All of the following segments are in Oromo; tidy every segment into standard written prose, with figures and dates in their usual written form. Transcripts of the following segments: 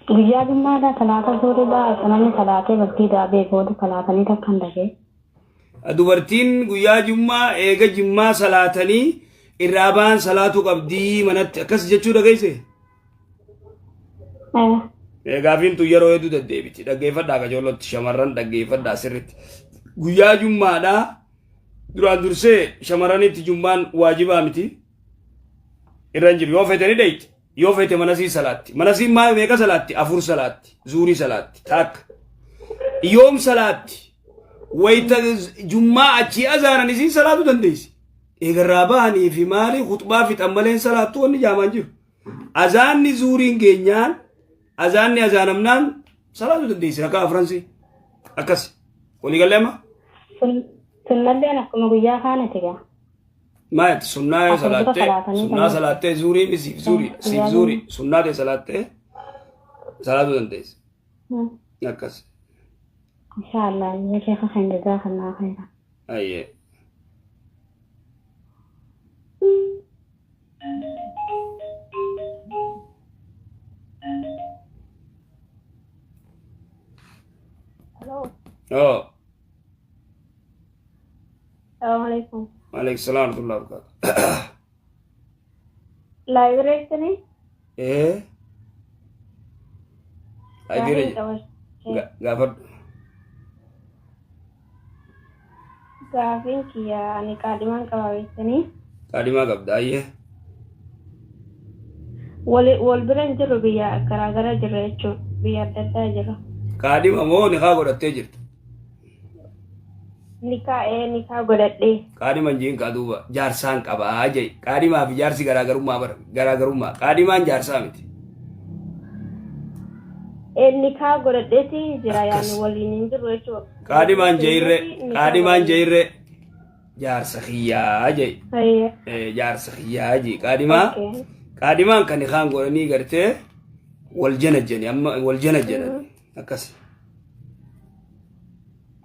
Guyyaa jummaadhaa salaata zuuriidhaa osoo namni salaatee bultii daabee booda salaatanii takkan dhagee. Dubartiin guyyaa jummaa eega jimmaa salaatanii irraa ba'an salaatuu qabdii manatti akkas jechuu dhageesse? Gaafiin tun yeroo hedduu deddeebiti. Dhaggeeffadhaa qajeellotti shamarran dhaggeeffadhaa sirritti. Guyyaa jummaadhaa duraan dursee shamarranitti jummaan waajibaa miti. Irra hin jiru. Yoo feete ni dheeyti. Yoo feete manasii salaatti. Manasiin maa meeqa salaatti? Afur salaatti. Zuurii salaatti. Takka. Yoom salaatti? Wayita jummaa achii azaanan isiin salaatu dandeessi. Eegarraa bahanii fi maali khuxbaa fixan malee hin salaattu wanni jaamaan jiru. Azaanni zuuriin geenyaan azaanni azaanamnaan salaatu dandeessi rakaa afransi. Akkas. Walii gallee amma? Sunnalleen akkuma guyyaa kaaniti gaa. Maa jetti sunnaa yoo Afur dura salaattee salaatanii sunnaa kan- salaattee zuurii mi siif zuurii siif Guyyaa zuurii sunnaa ta'e salaattee salaatuu dandeessi. Akkas. Inshallah ya sheekha kan jazakallah khairan. Ayyee. Hello. Oo. Assalamu alaikum. Waalaikum salaam warahmatullahi wabarakatuh. Laayibireessanii Ee. gaafii Ayibiira qaba. gaafadhu. Gaafiin kiyya ani qaadhimaan qaba beektanii. Qaadhimaa qabda ayyee. Wal wal bira hin jirru biyya garaagaraa jirra jechuun biyya adda addaa jirra. Qaadhima moo nikaa godhattee jirta? Nikaa ee nikaa godhadhee. Qaadhima hin jiin kaa duuba jaarsaan qabaa jee. Qaadhimaa fi jaarsi garaagarummaa bara garaagarummaa. Qaadhimaan jaarsaa miti. Ee nikaa godhadheetiin jira Akkas. yaani waliin hin jirru jechuudha. Qaadhimaan jeerree Nikaa qaadhimaan godhadhee. jeerree jaarsa kiyyaa jee. Hayyee. Jaarsa kiyyaa jee. Qaadhimaa Okay. qaadhimaan kan nikaan godhanii gartee wal janajjani amma wal janajjanan akkas.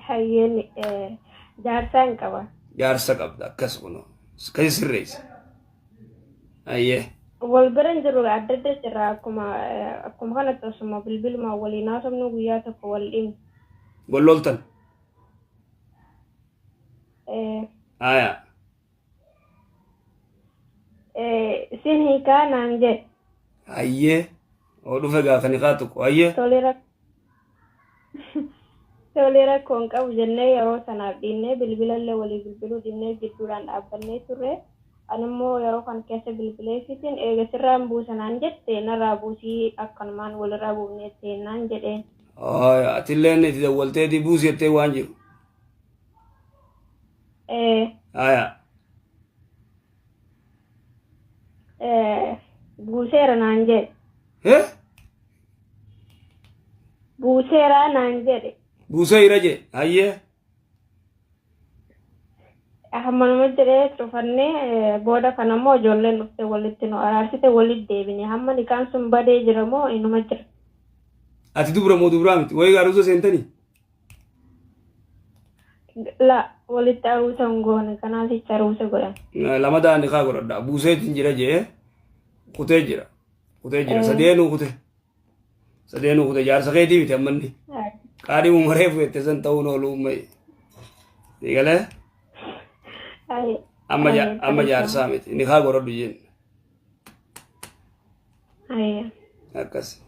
Hayyeen jaarsaa hin qaba. Jaarsa qabda akkas kunoo. Akkasi sirreessa. Ayyee. Wal bira hin jirru adda adda jirra akkuma akkuma kanatti osuma bilbilumaan waliin haasofnu guyyaa tokko wal dhibne. Wal loltan. Aya. Isin hiikaa naan jedhe. Hayyee. Oo dhufe gaa kan hikaa tokko. Hayyee. Tole rak Tole rakkoo hin qabu jennee yeroo sanaaf dhiibnee bilbilallee walii bilbiluu dhiibnee jidduudhaan dhaabbannee turre. Animmoo yeroo kana keessa bilbileefiitiin eega sirraan buusa naan jette narraa buusii akkanumaan walirraa buufnee teennaan jedheen. Aya atilleen itti dawwalteetii buusi jettee waan jiru. Ee, Aya. ee, buuseera naan jedhe. Hee? Buuseera naan jedhe. Buuseera jee. Hayyee. Hammanuma jedhee cufannee booda kana immoo ijoolleen dhufte walitti nu araarsite walitti deebine. Hamma nikaan sun badee jira moo inuma jira? Ati dubra moo dubraa miti? Wayii aruuza seentanii? La walitti aruusa hin goone kanaaf jecha aruusa godhan. Lamadaa nikaa godhadha. Buuseetiin jira jee kutee jira. Kutee jira. Sadeenuu kute. Sadeenuu kute jaarsa keetii miti ammanni. Qaadhimu maree fuette san ta'uun oolu uummayi. Eegalee amma amma jaarsaa miti. Nikaa godhadhu jeen. Akkas.